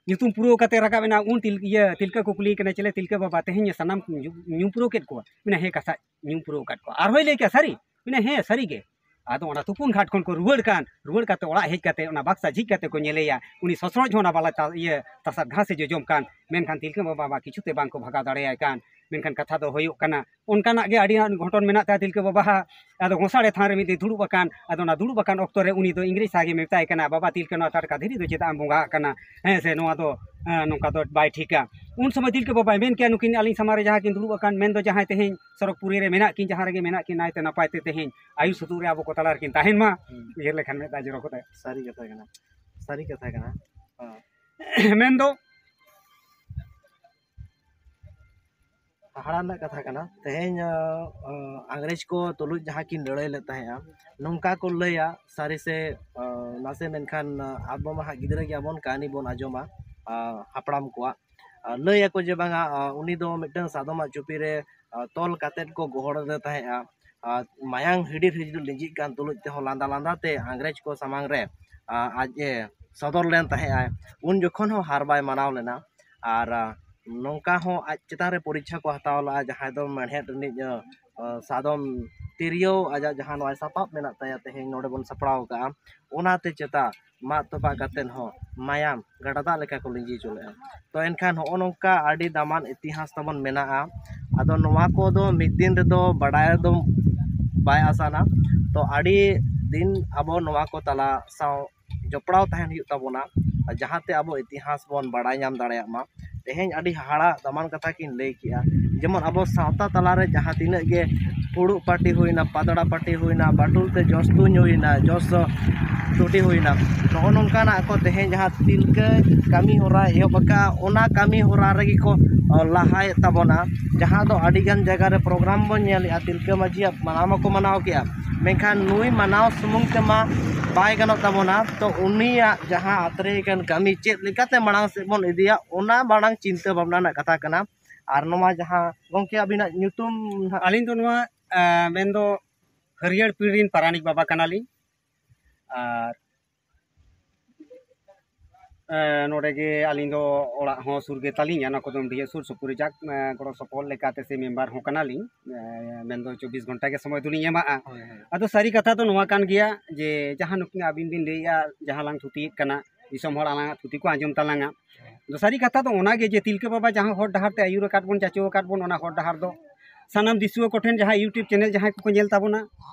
ᱧᱩᱛᱩᱢ ᱯᱩᱨᱟᱹᱣ ᱠᱟᱛᱮ ᱨᱟᱠᱟᱵ ᱮᱱᱟ᱾ ᱩᱱ ᱛᱤᱞ-, ᱤᱭᱟᱹ, ᱛᱤᱞᱠᱟᱹ ᱠᱚ ᱠᱩᱞᱤᱭᱮ ᱠᱟᱱᱟ, "ᱪᱮᱞᱮ ᱛᱤᱞᱠᱟᱹ ᱵᱟᱵᱟ, ᱛᱮᱦᱮᱧ ᱥᱟᱱᱟᱢ ᱧᱩ-, ᱧᱩ ᱯᱩᱨᱟᱹᱣ ᱠᱮᱫ ᱠᱚᱣᱟ?" ᱢᱮᱱᱟ, "ᱦᱮᱸ ᱠᱟᱛᱷᱟ, ᱧᱩ ᱯᱩᱨᱟᱹᱣ ᱟᱠᱟᱫ ᱠᱚᱣᱟ᱾" ᱟᱨᱦᱚᱸᱭ ᱞᱟᱹᱭ ᱠᱮᱜᱼᱟ, "ᱥᱟᱹᱨᱤ?" ᱢᱮᱱᱟ, "ᱦᱮᱸ, ᱥᱟᱹᱨᱤ ᱜᱮ᱾" ᱟᱫᱚ ᱚᱱᱟ ᱛᱩᱯᱩᱱ ᱜᱷᱟᱴ ᱠᱷᱚᱱ ᱠᱚ ᱨᱩᱣᱟᱹᱲ ᱠᱟᱱ, ᱨᱩᱣᱟᱹᱲ ᱠᱟᱛᱮ ᱚᱲᱟᱜ ᱦᱮᱡ ᱠᱟᱛᱮ ᱚᱱᱟ ᱵᱟᱠᱥᱟ ᱡᱷᱤᱡ ᱠᱟᱛᱮ ᱠᱚ ᱧᱮᱞᱮᱭᱟ, ᱩᱱᱤ ᱥᱚᱥᱨᱚᱡ ᱦᱚᱸ ᱚᱱᱟ ᱵᱟᱞᱟ ᱛᱟ-, ᱤᱭᱟᱹ, ᱛᱟᱥᱟᱫ ᱜᱷᱟᱥ ᱮ ᱡᱚᱡᱚᱢ ᱠᱟᱱ, ᱢᱮᱱᱠᱷᱟᱱ ᱛᱤᱞᱠᱟᱹ ᱵᱟᱵᱟ ᱢᱟ ᱠᱤᱪᱷᱩ ᱛᱮ ᱵᱟᱝ ᱠᱚ ᱵᱷᱟᱜᱟᱣ ᱫᱟᱲᱮᱭᱟᱭ ᱠᱟᱱ᱾ ᱢᱮᱱᱠᱷᱟᱱ ᱠᱟᱛᱷᱟ ᱫᱚ ᱦᱩᱭᱩᱜ ᱠᱟᱱᱟ, ᱚᱱᱠᱟᱱᱟᱜ ᱜᱮ ᱟᱹᱰᱤ ᱜᱟᱱ ᱜᱷᱚᱴᱚᱱ ᱢᱮᱱᱟᱜ ᱛᱟᱭᱟ ᱛᱤᱞᱠᱟᱹ ᱵᱟᱵᱟ ᱦᱟᱜ᱾ ᱟᱫᱚ ᱜᱚᱥᱟᱲᱮ ᱛᱷᱟᱱ ᱨᱮ ᱢᱤᱫ ᱫᱤᱱ ᱫᱩᱲᱩᱵ ᱟᱠᱟᱱ, ᱟᱫᱚ ᱚᱱᱟ ᱫᱩᱲᱩᱵ ᱟᱠᱟᱱ ᱚᱠᱛᱚ ᱨᱮ ᱩᱱᱤ ᱫᱚ ᱤᱝᱨᱮᱡᱽ ᱥᱟᱦᱟ ᱜᱮ ᱢᱮᱛᱟᱭ ᱠᱟᱱᱟ, "ᱵᱟᱵᱟ, ᱛᱤᱞᱠᱟᱹ, ᱱᱚᱣᱟ ᱴᱟᱴᱠᱟ ᱫᱷᱤᱨᱤ ᱫᱚ ᱪᱮᱫᱟᱜ ᱮᱢ ᱵᱚᱸᱜᱟ ᱟᱜ ᱠᱟᱱᱟ? ᱦᱮᱸ ᱥᱮ, ᱱᱚᱣᱟ ᱫᱚ, ᱮᱸ, ᱱᱚᱝᱠᱟ ᱫᱚ ᱵᱟᱭ ᱴᱷᱤᱠᱟ᱾" ᱩᱱ ᱥᱚᱢᱚᱭ ᱛᱤᱞᱠᱟᱹ ᱵᱟᱵᱟᱭ ᱢᱮᱱ ᱠᱮᱭᱟ, "ᱱᱩᱠᱤᱱ ᱟᱹᱞᱤᱧ ᱥᱟᱢᱟᱝ ᱨᱮ ᱡᱟᱦᱟᱸ ᱠᱤᱱ ᱫᱩᱲᱩᱵ ᱟᱠᱟᱱ, ᱢᱮᱱᱫᱚ ᱡᱟᱦᱟᱸᱭ ᱛᱮᱦᱮᱧ ᱥᱚᱨᱚᱜᱽᱯᱩᱨᱤ ᱨᱮ ᱢᱮᱱᱟᱜ ᱠᱤᱱ, ᱡᱟᱦᱟᱸ ᱨᱮᱜᱮ ᱢᱮᱱᱟᱜ ᱠᱤᱱ, ᱱᱟᱭᱛᱮ ᱱᱟᱯᱟᱭ ᱛᱮ ᱛᱮᱦᱮᱧ ᱟᱭᱩ ᱥᱩᱛᱩᱜ ᱨᱮ ᱟᱵᱚ ᱠᱚ ᱛᱟᱞᱟ ᱨᱮᱠᱤᱱ ᱛᱟᱦᱮᱱ ᱢᱟ᱾" ᱦᱩᱸ᱾ ᱩᱭᱦᱟᱹᱨ ᱞᱮᱠᱷᱟᱱ ᱢᱮᱫ ᱫᱟᱜ ᱡᱚᱨᱚ ᱜᱚᱫᱟᱭ᱾ ᱥᱟᱹᱨᱤ ᱠᱟᱛᱷᱟ ᱠᱟᱱᱟ, ᱥᱟᱹᱨᱤ ᱠᱟᱛᱷᱟ ᱠᱟᱱᱟ᱾ ᱦᱮᱸ᱾ ᱢᱮᱱᱫᱚ ᱦᱟᱦᱟᱲᱟ ᱨᱮᱱᱟᱜ ᱠᱟᱛᱷᱟ ᱠᱟᱱᱟ᱾ ᱛᱮᱦᱮᱧ, ᱟᱸ, ᱟᱸ, ᱤᱝᱨᱮᱡᱽ ᱠᱚ ᱛᱩᱞᱩᱡ ᱡᱟᱦᱟᱸ ᱠᱤᱱ ᱞᱟᱹᱲᱦᱟᱹᱭ ᱞᱮᱫ ᱛᱟᱦᱮᱸᱜᱼᱟ, ᱱᱚᱝᱠᱟ ᱠᱚ ᱞᱟᱹᱭᱟ, ᱥᱟᱹᱨᱤ ᱥᱮ, ᱟᱸ, ᱱᱟᱥᱮ, ᱢᱮᱱᱠᱷᱟᱱ, ᱟᱸ, ᱟᱵᱚ ᱢᱟ ᱦᱟᱸᱜ ᱜᱤᱫᱽᱨᱟᱹ ᱜᱮᱭᱟᱵᱚᱱ, ᱠᱟᱹᱦᱱᱤ ᱵᱚᱱ ᱟᱸᱡᱚᱢᱟ, ᱟᱸ, ᱦᱟᱯᱲᱟᱢ ᱠᱚᱣᱟᱜ᱾ ᱟᱸ, ᱞᱟᱹᱭ ᱟᱠᱚ ᱡᱮ ᱵᱟᱝᱟ, ᱟᱸ, ᱩᱱᱤ ᱫᱚ ᱢᱤᱫᱴᱟᱝ ᱥᱟᱫᱚᱢᱟᱜ ᱪᱩᱯᱤ ᱨᱮ, ᱟᱸ, ᱛᱚᱞ ᱠᱟᱛᱮᱫ ᱠᱚ ᱜᱚᱦᱚᱲ ᱟᱫᱮ ᱛᱟᱦᱮᱸᱜᱼᱟ᱾ ᱟᱨ ᱢᱟᱭᱟᱝ ᱦᱤᱰᱤᱨ ᱦᱤᱰᱤᱨ ᱞᱤᱸᱡᱤᱜ ᱠᱟᱱ ᱛᱩᱞᱩᱡ ᱛᱮᱦᱚᱸ ᱞᱟᱸᱫᱟ ᱞᱟᱸᱫᱟ ᱛᱮ ᱤᱝᱨᱮᱡᱽ ᱠᱚ ᱥᱟᱢᱟᱝ ᱨᱮ, ᱟᱸ, ᱟᱡ ᱮ ᱥᱚᱫᱚᱨ ᱞᱮᱱ ᱛᱟᱦᱮᱸᱜᱼᱟᱭ᱾ ᱩᱱ ᱡᱚᱠᱷᱚᱱ ᱦᱚᱸ ᱦᱟᱨ ᱵᱟᱭ ᱢᱟᱱᱟᱣ ᱞᱮᱱᱟ᱾ ᱟᱨ, ᱟᱸ, ᱱᱚᱝᱠᱟ ᱦᱚᱸ ᱟᱡ ᱪᱮᱛᱟᱱ ᱨᱮ ᱯᱚᱨᱤᱠᱠᱷᱟ ᱠᱚ ᱦᱟᱛᱟᱣ ᱞᱮᱫᱼᱟ, ᱡᱟᱦᱟᱸᱭ ᱫᱚ ᱢᱮᱬᱦᱮᱫ ᱨᱤᱱᱤᱡ, ᱟᱸ, ᱥᱟᱫᱚᱢ ᱛᱤᱨᱭᱳ ᱟᱡᱟᱜ ᱡᱟᱦᱟᱸ ᱱᱚᱣᱟ ᱥᱟᱯᱟᱵ ᱢᱮᱱᱟᱜ ᱛᱟᱭᱟ, ᱛᱮᱦᱮᱧ ᱱᱚᱰᱮ ᱵᱚᱱ ᱥᱟᱯᱲᱟᱣ ᱟᱠᱟᱫᱼᱟ, ᱚᱱᱟᱛᱮ ᱪᱮᱛᱟ ᱢᱟᱜ ᱛᱚᱯᱟᱜ ᱠᱟᱛᱮᱫ ᱦᱚᱸ ᱢᱟᱭᱟᱢ ᱜᱟᱰᱟ ᱫᱟᱜ ᱞᱮᱠᱟ ᱠᱚ ᱞᱤᱸᱡᱤ ᱦᱚᱪᱚ ᱞᱮᱫᱼᱟ᱾ ᱛᱚ ᱮᱱᱠᱷᱟᱱ ᱦᱚᱸᱜᱼᱚ ᱱᱚᱝᱠᱟ ᱟᱹᱰᱤ ᱫᱟᱢᱟᱱ ᱤᱛᱤᱦᱟᱥ ᱛᱟᱵᱚᱱ ᱢᱮᱱᱟᱜᱼᱟ᱾ ᱟᱫᱚ ᱱᱚᱣᱟ ᱠᱚᱫᱚ ᱢᱤᱫ ᱫᱤᱱ ᱨᱮᱫᱚ ᱵᱟᱰᱟᱭ ᱫᱚ ᱵᱟᱭ ᱟᱥᱟᱱᱟ᱾ ᱛᱚ ᱟᱹᱰᱤ ᱫᱤᱱ ᱟᱵᱚ ᱱᱚᱣᱟ ᱠᱚ ᱛᱟᱞᱟ ᱥᱟᱶ ᱡᱚᱯᱲᱟᱣ ᱛᱟᱦᱮᱱ ᱦᱩᱭᱩᱜ ᱛᱟᱵᱚᱱᱟ, ᱟᱨ ᱡᱟᱦᱟᱸᱛᱮ ᱟᱵᱚ ᱤᱛᱤᱦᱟᱥ ᱵᱚᱱ ᱵᱟᱲᱟᱭ ᱧᱟᱢ ᱫᱟᱲᱮᱭᱟᱜ ᱢᱟ᱾ ᱛᱮᱦᱮᱧ ᱟᱹᱰᱤ ᱦᱟᱦᱟᱲᱟ ᱫᱟᱢᱟᱱ ᱠᱟᱛᱷᱟ ᱠᱤᱱ ᱞᱟᱹᱭ ᱠᱮᱜᱼᱟ, ᱡᱮᱢᱚᱱ ᱟᱵᱚ ᱥᱟᱶᱛᱟ ᱛᱟᱞᱟᱨᱮ ᱡᱟᱦᱟᱸ ᱛᱤᱱᱟᱹᱜ ᱜᱮ ᱯᱷᱩᱲᱩᱜ ᱯᱟᱹᱴᱤ ᱦᱩᱭᱱᱟ, ᱯᱟᱛᱲᱟ ᱯᱟᱹᱴᱤ ᱦᱩᱭᱱᱟ, ᱵᱟᱴᱩᱞ ᱛᱮ ᱡᱚᱥ ᱛᱩᱧ ᱦᱩᱭᱱᱟ, ᱡᱚᱥ ᱴᱩᱴᱤ ᱦᱩᱭᱱᱟ, ᱱᱚᱜᱼᱚ ᱱᱚᱝᱠᱟᱱᱟᱜ ᱠᱚ ᱛᱮᱦᱮᱧ ᱡᱟᱦᱟᱸ ᱛᱤᱞᱠᱟᱹ ᱠᱟᱹᱢᱤ ᱦᱚᱨᱟᱭ ᱮᱦᱚᱵ ᱟᱠᱟᱫᱼᱟ, ᱚᱱᱟ ᱠᱟᱹᱢᱤ ᱦᱚᱨᱟ ᱨᱮᱜᱮ ᱠᱚ ᱞᱟᱦᱟᱭᱮᱫ ᱛᱟᱵᱚᱱᱟ᱾ ᱡᱟᱦᱟᱸ ᱫᱚ ᱟᱹᱰᱤᱜᱟᱱ ᱡᱟᱭᱜᱟ ᱨᱮ ᱯᱨᱳᱜᱨᱟᱢ ᱵᱚᱱ ᱧᱮᱞᱮᱫᱼᱟ, ᱛᱤᱞᱠᱟᱹ ᱢᱟᱹᱡᱷᱤᱭᱟᱜ ᱢᱟᱱᱟᱣ ᱢᱟᱠᱚ ᱢᱟᱱᱟᱣ ᱠᱮᱜᱼᱟ, ᱢᱮᱱᱠᱷᱟᱱ ᱱᱩᱭ ᱢᱟᱱᱟᱣ ᱥᱩᱢᱩᱝ ᱛᱮᱢᱟ ᱵᱟᱭ ᱜᱟᱱᱚᱜ ᱛᱟᱵᱚᱱᱟ᱾ ᱛᱚ ᱩᱱᱤᱭᱟᱜ ᱡᱟᱦᱟᱸ ᱟᱛᱨᱮ ᱟᱠᱟᱱ ᱠᱟᱹᱢᱤ ᱪᱮᱫ ᱞᱮᱠᱟᱛᱮ ᱢᱟᱲᱟᱝ ᱥᱮᱫ ᱵᱚᱱ ᱤᱫᱤᱭᱟ, ᱚᱱᱟ ᱢᱟᱲᱟᱝ ᱪᱤᱱᱛᱟᱹ ᱵᱷᱟᱵᱽᱱᱟ ᱨᱮᱱᱟᱜ ᱠᱟᱛᱷᱟ ᱠᱟᱱᱟ᱾ ᱟᱨ ᱱᱚᱣᱟ ᱡᱟᱦᱟᱸ ᱜᱚᱢᱠᱮ ᱟᱹᱵᱤᱱᱟᱜ ᱧᱩᱛᱩᱢ ᱱᱟᱦᱟᱜ? ᱟᱹᱞᱤᱧ ᱫᱚ ᱱᱚᱣᱟ, ᱮᱸ, ᱢᱮᱱᱫᱚ ᱦᱟᱹᱨᱭᱟᱹᱲ ᱯᱤᱲ ᱨᱤᱱ ᱯᱟᱨᱟᱱᱤᱠ ᱵᱟᱵᱟ ᱠᱟᱱᱟᱞᱤᱧ᱾ ᱟᱨ, ᱮᱸ, ᱱᱚᱰᱮ ᱜᱮ ᱟᱹᱞᱤᱧ ᱫᱚ ᱚᱲᱟᱜ ᱦᱚᱸ ᱥᱩᱨ ᱜᱮ ᱛᱟᱹᱞᱤᱧᱟ, ᱱᱚᱣᱟ ᱠᱚᱫᱚᱢᱰᱤᱦᱟᱹ ᱥᱩᱨ ᱥᱩᱯᱩᱨ ᱨᱮ ᱡᱟᱠ, ᱮᱸ, ᱜᱚᱲᱚ ᱥᱚᱯᱚᱦᱚᱫ ᱞᱮᱠᱟᱛᱮ ᱥᱮ ᱢᱮᱢᱵᱟᱨ ᱦᱚᱸ ᱠᱟᱱᱟᱞᱤᱧ᱾ ᱮᱸ, ᱢᱮᱱᱫᱚ ᱪᱚᱵᱵᱤᱥ ᱜᱷᱚᱱᱴᱟ ᱜᱮ ᱥᱚᱢᱚᱭ ᱫᱚᱞᱤᱧ ᱮᱢᱟᱜᱼᱟ᱾ ᱦᱳᱭ, ᱦᱳᱭ᱾ ᱟᱫᱚ ᱥᱟᱹᱨᱤ ᱠᱟᱛᱷᱟ ᱫᱚ ᱱᱚᱣᱟ ᱠᱟᱱ ᱜᱮᱭᱟ ᱡᱮ ᱡᱟᱦᱟᱸ ᱱᱩᱠᱤᱱ ᱟᱹᱵᱤᱱ ᱵᱤᱱ ᱞᱟᱹᱭᱮᱜᱼᱟ, ᱡᱟᱦᱟᱸ ᱞᱟᱝ ᱛᱷᱩᱛᱤᱭᱮᱫ ᱠᱟᱱᱟ, ᱫᱤᱥᱚᱢ ᱦᱚᱲ ᱟᱞᱟᱝᱟᱜ ᱛᱷᱩᱛᱤ ᱠᱚ ᱟᱸᱡᱚᱢ ᱛᱟᱞᱟᱝᱟ᱾ ᱟᱫᱚ ᱥᱟᱹᱨᱤ ᱠᱟᱛᱷᱟ ᱫᱚ ᱚᱱᱟ ᱜᱮ ᱡᱮ ᱛᱤᱞᱠᱟᱹ ᱵᱟᱵᱟ ᱡᱟᱦᱟᱸ ᱦᱚᱨ ᱰᱟᱦᱟᱨ ᱛᱮ ᱟᱹᱭᱩᱨ ᱟᱠᱟᱫ ᱵᱚᱱ, ᱪᱟᱪᱳ ᱟᱠᱟᱫ ᱵᱚᱱ, ᱚᱱᱟ ᱦᱚᱨ ᱰᱟᱦᱟᱨ ᱫᱚ ᱥᱟᱱᱟᱢ ᱫᱤᱥᱩᱣᱟᱹ ᱠᱚᱴᱷᱮᱱ ᱡᱟᱦᱟᱸ YouTube ᱪᱮᱱᱮᱞ ᱡᱟᱦᱟᱸᱭ ᱠᱚᱠᱚ ᱧᱮᱞ ᱛᱟᱵᱚᱱᱟ,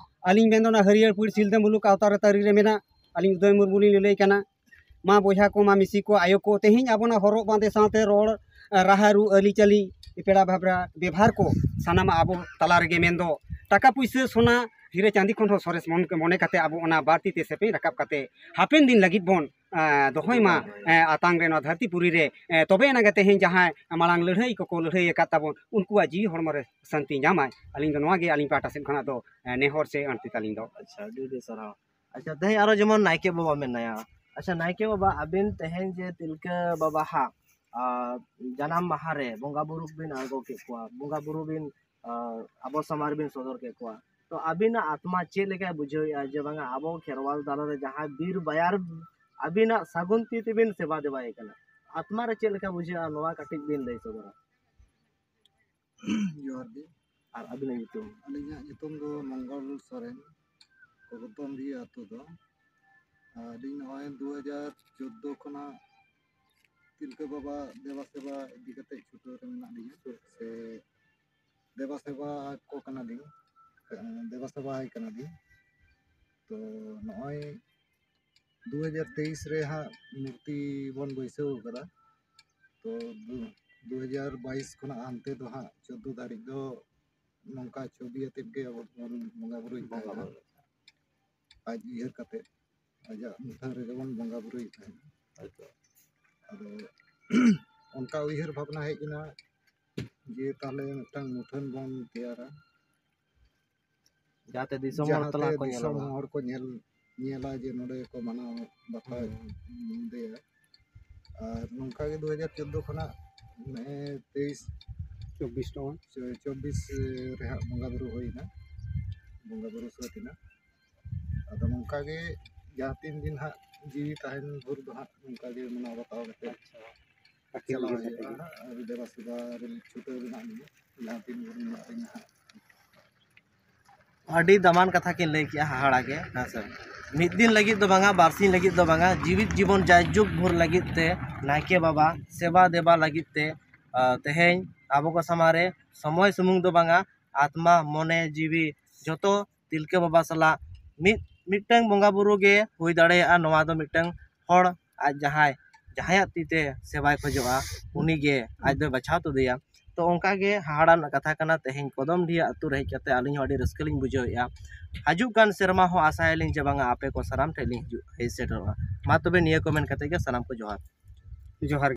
ᱟᱹᱞᱤᱧ ᱢᱮᱱᱫᱚ ᱚᱱᱟ ᱦᱟᱹᱨᱭᱟᱹᱲ ᱯᱩᱲ ᱥᱤᱞᱫᱟᱹ ᱢᱩᱞᱩᱠ ᱟᱣᱛᱟ ᱨᱮ ᱛᱟᱹᱨᱤ ᱨᱮ ᱢᱮᱱᱟᱜ ᱟᱹᱞᱤᱧ ᱩᱫᱚᱭ ᱢᱩᱨᱢᱩ ᱞᱤᱧ ᱞᱟᱹᱞᱟᱹᱭ ᱠᱟᱱᱟ᱾ ᱢᱟ ᱵᱚᱭᱦᱟ ᱠᱚ, ᱢᱟ ᱢᱤᱥᱤ ᱠᱚ, ᱟᱭᱳ ᱠᱚ, ᱛᱮᱦᱮᱧ ᱟᱵᱚᱱᱟᱜ ᱦᱚᱨᱚᱜ ᱵᱟᱸᱫᱮ ᱥᱟᱶᱛᱮ ᱨᱚᱲ, ᱨᱟᱦᱟ, ᱨᱩ, ᱟᱹᱨᱤᱪᱟᱹᱞᱤ, ᱯᱮᱲᱟ ᱵᱷᱟᱵᱽᱨᱟ ᱵᱮᱵᱷᱟᱨ ᱠᱚ ᱥᱟᱱᱟᱢᱟᱜ ᱟᱵᱚ ᱛᱟᱞᱟ ᱨᱮᱜᱮ ᱢᱮᱱᱫᱚ ᱴᱟᱠᱟ ᱯᱩᱭᱥᱟᱹ, ᱥᱚᱱᱟ, ᱦᱤᱨᱟᱹ ᱪᱟᱸᱫᱤ ᱠᱷᱚᱱ ᱦᱚᱸ ᱥᱚᱨᱮᱥ ᱢᱚᱱ-, ᱢᱚᱱᱮ ᱠᱟᱛᱮ ᱟᱵᱚ ᱚᱱᱟ ᱵᱟᱹᱲᱛᱤ ᱛᱮ ᱥᱮᱯᱮᱧ ᱨᱟᱠᱟᱵ ᱠᱟᱛᱮ ᱦᱟᱯᱮᱱ ᱫᱤᱱ ᱞᱟᱹᱜᱤᱫ ᱵᱚᱱ, ᱮᱸ, ᱫᱚᱦᱚᱭ ᱢᱟ, ᱮᱸ, ᱟᱛᱟᱝ ᱨᱮ ᱱᱚᱣᱟ ᱫᱷᱟᱹᱨᱛᱤ ᱯᱩᱨᱤ ᱨᱮ, ᱮᱸ, ᱛᱚᱵᱮ ᱮᱱᱟᱝ ᱜᱮ ᱛᱮᱦᱮᱧ ᱡᱟᱦᱟᱸᱭ ᱢᱟᱲᱟᱝ ᱞᱟᱹᱲᱦᱟᱹᱭ ᱠᱚᱠᱚ ᱞᱟᱹᱲᱦᱟᱹᱭ ᱟᱠᱟᱫ ᱛᱟᱵᱚᱱ, ᱩᱱᱠᱩᱣᱟᱜ ᱡᱤᱣᱤ ᱦᱚᱲᱢᱚ ᱨᱮ ᱥᱟᱹᱱᱛᱤ ᱧᱟᱢᱟᱭ᱾ ᱟᱹᱞᱤᱧ ᱫᱚ ᱱᱚᱣᱟ ᱜᱮ ᱟᱹᱞᱤᱧ ᱯᱟᱦᱴᱟ ᱥᱮᱫ ᱠᱷᱚᱱᱟᱜ ᱫᱚ, ᱮᱸ, ᱱᱮᱦᱚᱨ ᱥᱮ ᱟᱹᱬᱛᱤ ᱛᱟᱹᱞᱤᱧ ᱫᱚ᱾ ᱟᱪᱪᱷᱟ, ᱟᱹᱰᱤ ᱟᱹᱰᱤ ᱥᱟᱨᱦᱟᱣ᱾ ᱟᱪᱪᱷᱟ, ᱛᱮᱦᱮᱧ ᱟᱨᱚ ᱡᱮᱢᱚᱱ ᱱᱟᱭᱠᱮ ᱵᱟᱵᱟ ᱢᱮᱱᱟᱭᱟ᱾ ᱟᱪᱪᱷᱟ, ᱱᱟᱭᱠᱮ ᱵᱟᱵᱟ, ᱟᱵᱤᱱ ᱛᱮᱦᱮᱧ ᱡᱮ ᱛᱤᱞᱠᱟᱹ ᱵᱟᱵᱟ ᱦᱟᱜ, ᱟ, ᱡᱟᱱᱟᱢ ᱢᱟᱦᱟ ᱨᱮ ᱵᱚᱸᱜᱟ ᱵᱩᱨᱩ ᱵᱤᱱ ᱟᱬᱜᱚ ᱠᱮᱫ ᱠᱚᱣᱟ, ᱵᱚᱸᱜᱟ ᱵᱩᱨᱩ ᱵᱤᱱ, ᱟ, ᱟᱵᱚ ᱥᱟᱢᱟᱝ ᱨᱮᱵᱤᱱ ᱥᱚᱫᱚᱨ ᱠᱮᱫ ᱠᱚᱣᱟ, ᱛᱚ ᱟᱹᱵᱤᱱᱟᱜ ᱟᱛᱢᱟ ᱪᱮᱫ ᱞᱮᱠᱟᱭ ᱵᱩᱡᱷᱟᱹᱣᱮᱫᱼᱟ ᱡᱮ ᱵᱟᱝᱟ ᱟᱵᱚ ᱠᱷᱮᱨᱣᱟᱞ ᱫᱟᱲᱟ ᱨᱮ ᱡᱟᱦᱟᱸᱭ ᱵᱤᱨ ᱵᱟᱭᱟᱨ ᱟᱹᱵᱤᱱᱟᱜ ᱥᱟᱹᱜᱩᱱ ᱛᱤ ᱛᱮᱵᱤᱱ ᱥᱮᱵᱟ ᱫᱮᱵᱟᱭᱮ ᱠᱟᱱᱟ, ᱟᱛᱢᱟ ᱨᱮ ᱪᱮᱫ ᱞᱮᱠᱟ ᱵᱩᱡᱷᱟᱹᱜᱼᱟ, ᱱᱚᱣᱟ ᱠᱟᱹᱴᱤᱡ ᱵᱤᱱ ᱞᱟᱹᱭ ᱥᱚᱫᱚᱨᱟ? ᱡᱚᱦᱟᱨ ᱜᱮ᱾ ᱟᱨ ᱟᱹᱵᱤᱱᱟᱜ ᱧᱩᱛᱩᱢ? ᱟᱹᱞᱤᱧᱟᱜ ᱧᱩᱛᱩᱢ ᱫᱚ ᱢᱚᱝᱜᱚᱞ ᱥᱚᱨᱮᱱ, ᱠᱚᱜᱚᱛᱚᱢᱰᱤᱦᱤ ᱟᱹᱛᱩ ᱫᱚ᱾ ᱟᱹᱞᱤᱧ ᱱᱚᱜᱼᱚᱭ ᱫᱩ ᱦᱟᱡᱟᱨ ᱪᱳᱫᱽᱫᱳ ᱠᱷᱚᱱᱟᱜ ᱛᱤᱞᱠᱟᱹ ᱵᱟᱵᱟ ᱫᱮᱵᱟ ᱥᱮᱵᱟ ᱤᱫᱤ ᱠᱟᱛᱮ ᱪᱷᱩᱴᱟᱹᱣ ᱨᱮ ᱢᱮᱱᱟᱜ ᱞᱤᱧᱟ᱾ ᱥᱮ ᱫᱮᱵᱟ ᱥᱮᱵᱟ ᱠᱚ ᱠᱟᱱᱟᱞᱤᱧ, ᱫᱮᱵᱟ ᱥᱮᱵᱟ ᱟᱭ ᱠᱟᱱᱟᱞᱤᱧ᱾ ᱛᱚ ᱱᱚᱜᱼᱚᱭ ᱫᱩ ᱦᱟᱡᱟᱨ ᱛᱮᱭᱤᱥ ᱨᱮ ᱦᱟᱸᱜ ᱢᱩᱨᱛᱤ ᱵᱚᱱ ᱵᱟᱹᱭᱥᱟᱹᱣ ᱠᱟᱫᱟ᱾ ᱛᱚ ᱫᱩ ᱦᱟᱡᱟᱨ ᱵᱟᱭᱤᱥ ᱠᱷᱚᱱᱟᱜ ᱦᱟᱱᱛᱮ ᱫᱚ ᱦᱟᱸᱜ ᱪᱳᱫᱽᱫᱳ ᱫᱷᱟᱹᱨᱤᱡ ᱫᱚ ᱱᱚᱝᱠᱟ ᱪᱷᱚᱵᱤ ᱟᱛᱮᱫ ᱜᱮ ᱟᱵᱚ ᱵᱚᱱ ᱵᱚᱸᱜᱟ ᱵᱩᱨᱩᱭᱮᱫ ᱵᱚᱸᱜᱟ ᱛᱟᱦᱮᱱᱟ᱾ ᱵᱩᱨᱩ᱾ ᱟᱡ ᱩᱭᱦᱟᱹᱨ ᱠᱟᱛᱮᱫ ᱟᱡᱟᱜ ᱢᱩᱴᱷᱟᱹᱱ ᱨᱮᱜᱮ ᱵᱚᱱ ᱵᱚᱸᱜᱟ ᱵᱩᱨᱩᱭᱮᱫ ᱛᱟᱦᱮᱱᱟ᱾ ᱦᱳᱭᱛᱚ᱾ ᱟᱫᱚ ᱚᱱᱠᱟ ᱩᱭᱦᱟᱹᱨ ᱵᱷᱟᱵᱽᱱᱟ ᱦᱮᱡ ᱮᱱᱟ ᱡᱮ ᱛᱟᱦᱞᱮ ᱢᱤᱫᱴᱟᱝ ᱢᱩᱴᱷᱟᱹᱱ ᱵᱚᱱ ᱛᱮᱭᱟᱨᱟ, ᱡᱟᱦᱟᱸᱛᱮ ᱫᱤᱥᱚᱢ ᱦᱚᱲ ᱡᱟᱦᱟᱸᱛᱮ ᱛᱟᱞᱟ ᱠᱚ ᱫᱤᱥᱚᱢ ᱧᱮᱞᱚᱜᱼᱟ᱾ ᱦᱚᱲ ᱠᱚ ᱧᱮᱞ, ᱧᱮᱞᱟ ᱡᱮ ᱱᱚᱰᱮ ᱠᱚ ᱢᱟᱱᱟᱣ ᱵᱟᱛᱟᱣ ᱦᱩᱸ᱾ ᱫᱮᱭᱟ᱾ ᱟᱨ ᱱᱚᱝᱠᱟ ᱜᱮ ᱫᱩ ᱦᱟᱡᱟᱨ ᱪᱳᱫᱽᱫᱳ ᱠᱷᱚᱱᱟᱜ ᱱᱮᱜᱼᱮ ᱛᱮᱭᱤᱥ ᱪᱚᱵᱵᱤᱥ ᱴᱟᱠᱟ᱾ ᱪᱚ-, ᱪᱚᱵᱵᱤᱥ ᱨᱮ ᱦᱟᱸᱜ ᱵᱚᱸᱜᱟ ᱵᱩᱨᱩ ᱦᱩᱭᱱᱟ, ᱵᱚᱸᱜᱟ ᱵᱩᱨᱩ ᱥᱟᱹᱛ ᱮᱱᱟ᱾ ᱟᱫᱚ ᱱᱚᱝᱠᱟ ᱜᱮ ᱡᱟᱦᱟᱸ ᱛᱤᱱ ᱫᱤᱱ ᱦᱟᱸᱜ ᱡᱤᱣᱤ ᱛᱟᱦᱮᱱ ᱵᱷᱳᱨ ᱫᱚ ᱦᱟᱸᱜ ᱱᱚᱝᱠᱟ ᱜᱮ ᱢᱟᱱᱟᱣ ᱵᱟᱛᱟᱣ ᱠᱟᱛᱮ ᱟᱪᱪᱷᱟ᱾ ᱟᱹᱠᱤᱞ ᱪᱟᱞᱟᱣ ᱜᱮ ᱦᱩᱭᱩᱜᱼᱟ ᱠᱟᱹᱴᱤᱡ᱾ ᱦᱟᱸᱜ᱾ ᱟᱨ ᱫᱮᱵᱟ ᱥᱮᱵᱟ ᱨᱮ ᱪᱷᱩᱴᱟᱹᱣ ᱢᱮᱱᱟᱜ ᱞᱤᱧᱟ ᱡᱟᱦᱟᱸ ᱛᱤᱱ ᱵᱷᱳᱨ ᱢᱮᱱᱟᱜ ᱞᱤᱧᱟ ᱦᱟᱸᱜ᱾ ᱟᱹᱰᱤ ᱫᱟᱢᱟᱱ ᱠᱟᱛᱷᱟ ᱠᱤᱱ ᱞᱟᱹᱭ ᱠᱮᱜᱼᱟ, ᱦᱟᱦᱟᱲᱟ ᱜᱮ, ᱦᱮᱸ ᱥᱮ᱾ ᱢᱤᱫ ᱫᱤᱱ ᱞᱟᱹᱜᱤᱫ ᱫᱚ ᱵᱟᱝᱟ, ᱵᱟᱨ ᱥᱤᱧ ᱞᱟᱹᱜᱤᱫ ᱫᱚ ᱵᱟᱝᱟ, ᱡᱤᱣᱤᱫ ᱡᱤᱵᱚᱱ ᱡᱟᱭᱡᱩᱜᱽ ᱵᱷᱳᱨ ᱞᱟᱹᱜᱤᱫ ᱛᱮ ᱱᱟᱭᱠᱮ ᱵᱟᱵᱟ ᱥᱮᱵᱟ ᱫᱮᱵᱟ ᱞᱟᱹᱜᱤᱫ ᱛᱮ, ᱟ, ᱛᱮᱦᱮᱧ ᱟᱵᱚ ᱠᱚ ᱥᱟᱢᱟᱝ ᱨᱮ ᱥᱚᱢᱚᱭ ᱥᱩᱢᱩᱝ ᱫᱚ ᱵᱟᱝᱟ, ᱟᱛᱢᱟ, ᱢᱚᱱᱮ, ᱡᱤᱣᱤ ᱡᱷᱚᱛᱚ ᱛᱤᱞᱠᱟᱹ ᱵᱟᱵᱟ ᱥᱟᱞᱟᱜ ᱢᱤᱫ, ᱢᱤᱫᱴᱟᱝ ᱵᱚᱸᱜᱟ ᱵᱩᱨᱩ ᱜᱮ ᱦᱩᱭ ᱫᱟᱲᱮᱭᱟᱜᱼᱟ᱾ ᱱᱚᱣᱟ ᱫᱚ ᱢᱤᱫᱴᱟᱝ ᱦᱚᱲ ᱟᱡ ᱡᱟᱦᱟᱸᱭ, ᱡᱟᱦᱟᱸᱭᱟᱜ ᱛᱤ ᱛᱮ ᱥᱮᱵᱟᱭ ᱠᱷᱚᱡᱚᱜᱼᱟ, ᱩᱱᱤ ᱜᱮ ᱟᱡ ᱫᱚᱭ ᱵᱟᱪᱷᱟᱣ ᱛᱩᱫᱮᱭᱟ᱾ ᱛᱚ ᱚᱱᱠᱟ ᱜᱮ ᱦᱟᱦᱟᱲᱟ ᱨᱮᱱᱟᱜ ᱠᱟᱛᱷᱟ ᱠᱟᱱᱟ᱾ ᱛᱮᱦᱮᱧ ᱠᱚᱫᱚᱢᱰᱤᱦᱤ ᱟᱹᱛᱩ ᱨᱮ ᱦᱮᱡ ᱠᱟᱛᱮ ᱟᱹᱞᱤᱧ ᱦᱚᱸ ᱟᱹᱰᱤ ᱨᱟᱹᱥᱠᱟᱹ ᱞᱤᱧ ᱵᱩᱡᱷᱟᱹᱣᱮᱫᱼᱟ᱾ ᱦᱤᱡᱩᱜ ᱠᱟᱱ ᱥᱮᱨᱢᱟ ᱦᱚᱸ ᱟᱥᱟᱭᱟᱞᱤᱧ ᱡᱮ ᱵᱟᱝᱟ ᱟᱯᱮ ᱠᱚ ᱥᱟᱱᱟᱢ ᱴᱷᱮᱱ ᱞᱤᱧ ᱦᱤᱡᱩᱜ, ᱦᱮᱡ ᱥᱮᱴᱮᱨᱚᱜᱼᱟ᱾ ᱢᱟ ᱛᱚᱵᱮ ᱱᱤᱭᱟᱹ ᱠᱚ ᱢᱮᱱ ᱠᱟᱛᱮ ᱜᱮ ᱥᱟᱱᱟᱢ ᱠᱚ ᱡᱚᱦᱟᱨ᱾ ᱡᱚᱦᱟᱨ᱾